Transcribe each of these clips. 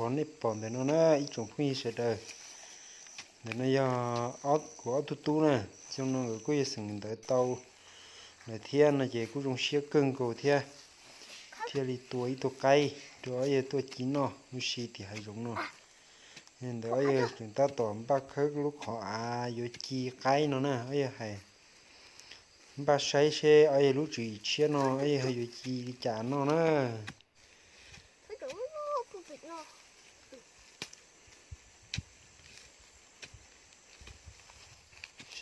Qhov nej pom ntawm no na ib tsoom phooj ywg sawv daws, ntawm no yog kuv ob tug tub na, xyoo no nkawd kuj yog xeem ntawv tau lawm thiab no ces kuj zoo siab kawg nkaus thiab, thiaj li tua ib tug qaib rau ob yawg tuaj ci noj huv si tim hav zoov no. Ntawm ob yawg tseem tab tom npaj khawb lub qhov av yuav ci qaib no na, ob yawg hais npaj saib seb ob yawg lub tswv yim tshiab no ob yawg ho yuav ci li cas noj na.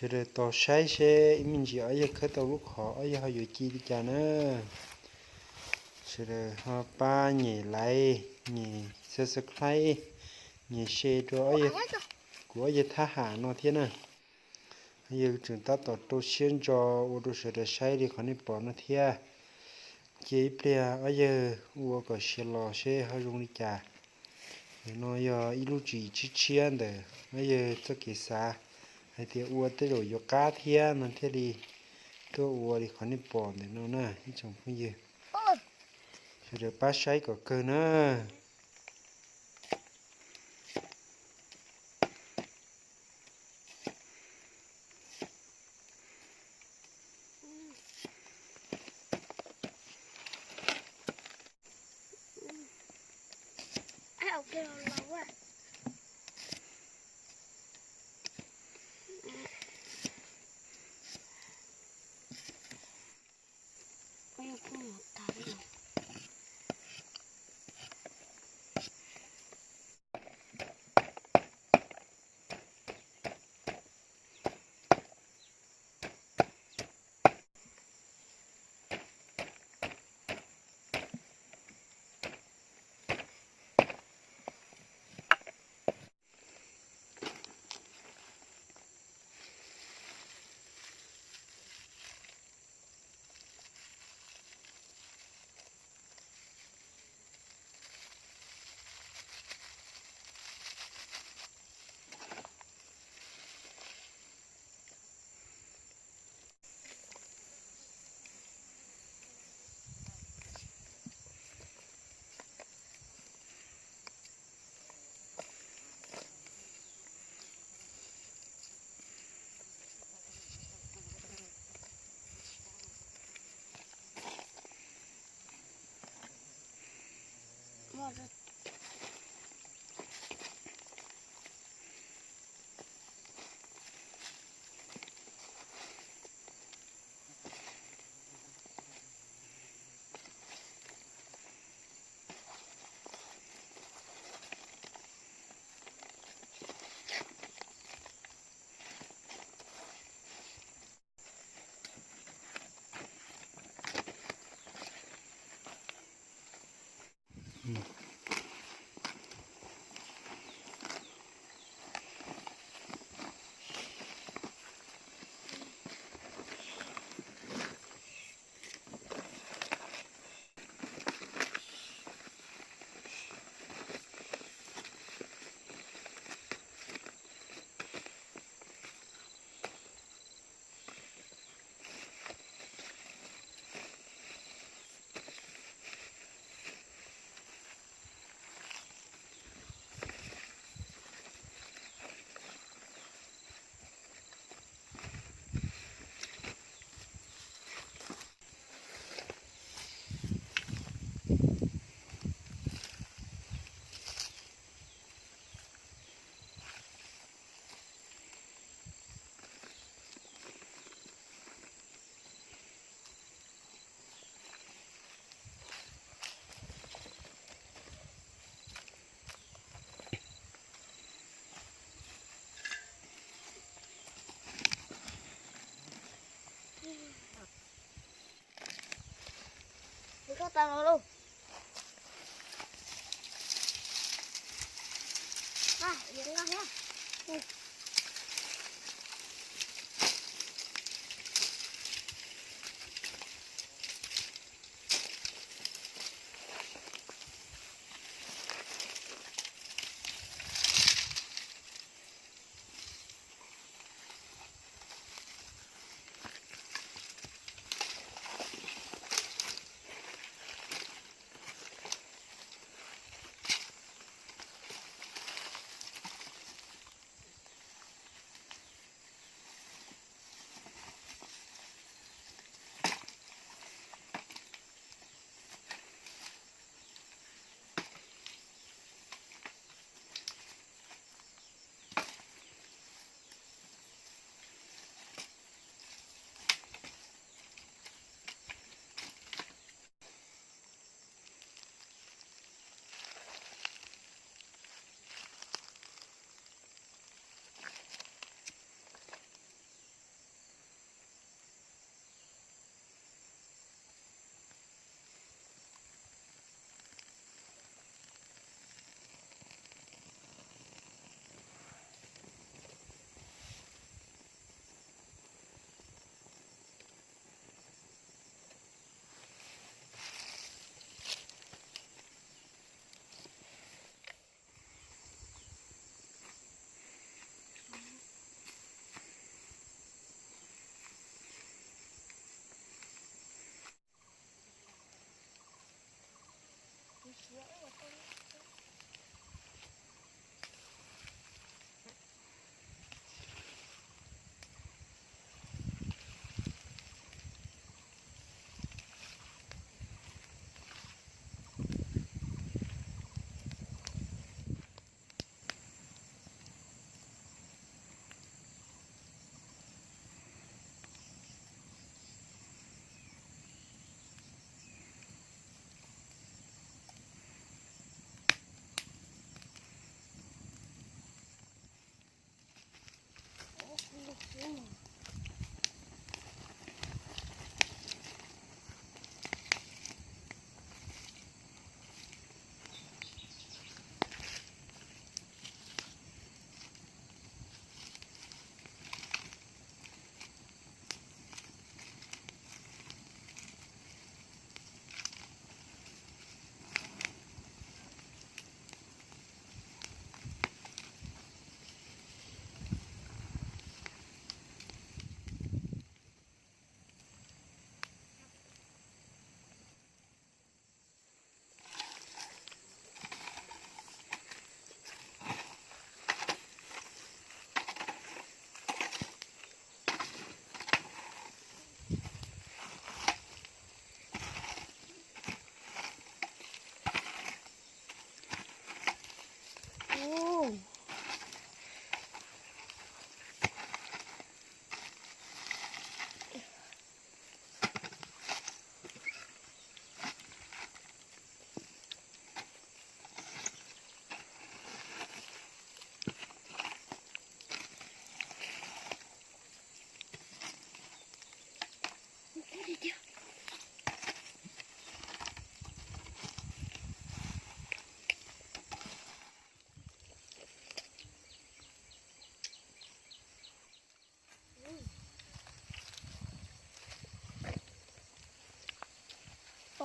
Sawv daws tos saib seb ib me ntsis ob yawg khawb tau lub qhov ob yawg ho yuav ci li cas na. Sawv daws ho pab nyem like, nyem subscribe, nyem share rau kuv ob yawg thab ham no thiab na. Ob yawg tseem tab tom rau siab ntso ua rau sawv daws saib li qhov nej pom no thiab. Cia ib pliag ob yawg ua kom siav los seb ho zoo li cas. Ntawm no yog ib lub tswv yim tshiab tshiab ntawm ob yawg txoj kev xav hais tias ua tej zaum yuav qab thiab no thiaj li tuaj ua li qhov nej pom ntawm no na ib tsoom phooj ywg. Sawv daws pab saib kom kawg na.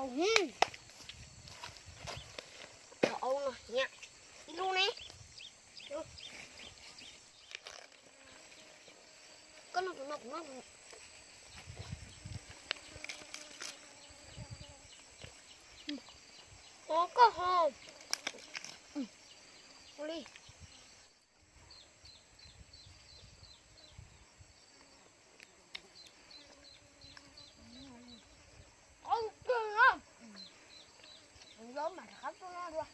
Au no, ib lub ne. Koj no, kuv no, kuv no. Ov, koj ho. Ua li. Qab tuaj no. Kuv yuav mas rov qab tuaj no dua.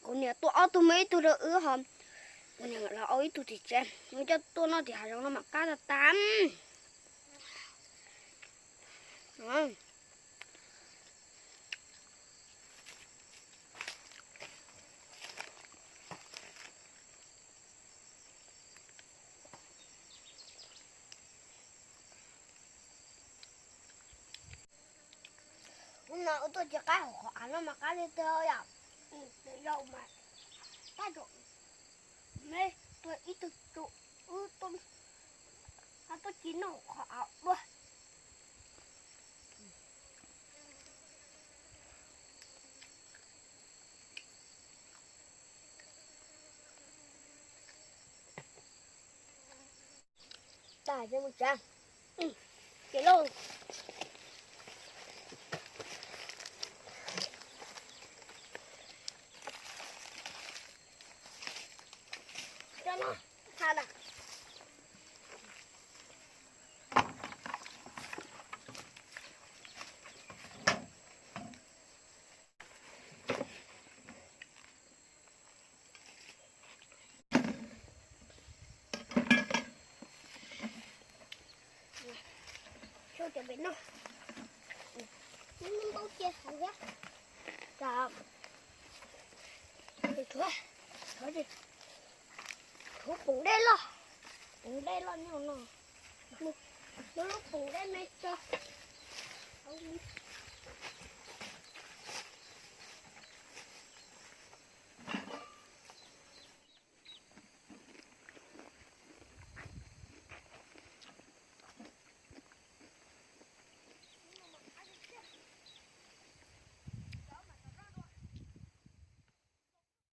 Kuv niam tua ob tug me ib tug rau wb ho, kuv niam los ua ib tug tim tsev, wb coj tuaj noj tim hav zoov no mam qab tas tas. Ub no wb tuaj tsis qab hauv qhov av no mas qab li twg yom. Yau mas tab tom me tuaj ib tug tsu, wb tuaj, tuaj tsis noj hauv qhov av dua. Tag, mus tsa. Ces lauj. Cov no, tha na. Cov pem no, ntaub cia hauv thiab. Tshuav, tshuav, tshuav poom dej loj, poom dej loj nyob no. Muaj lub poom dej me tso hauv.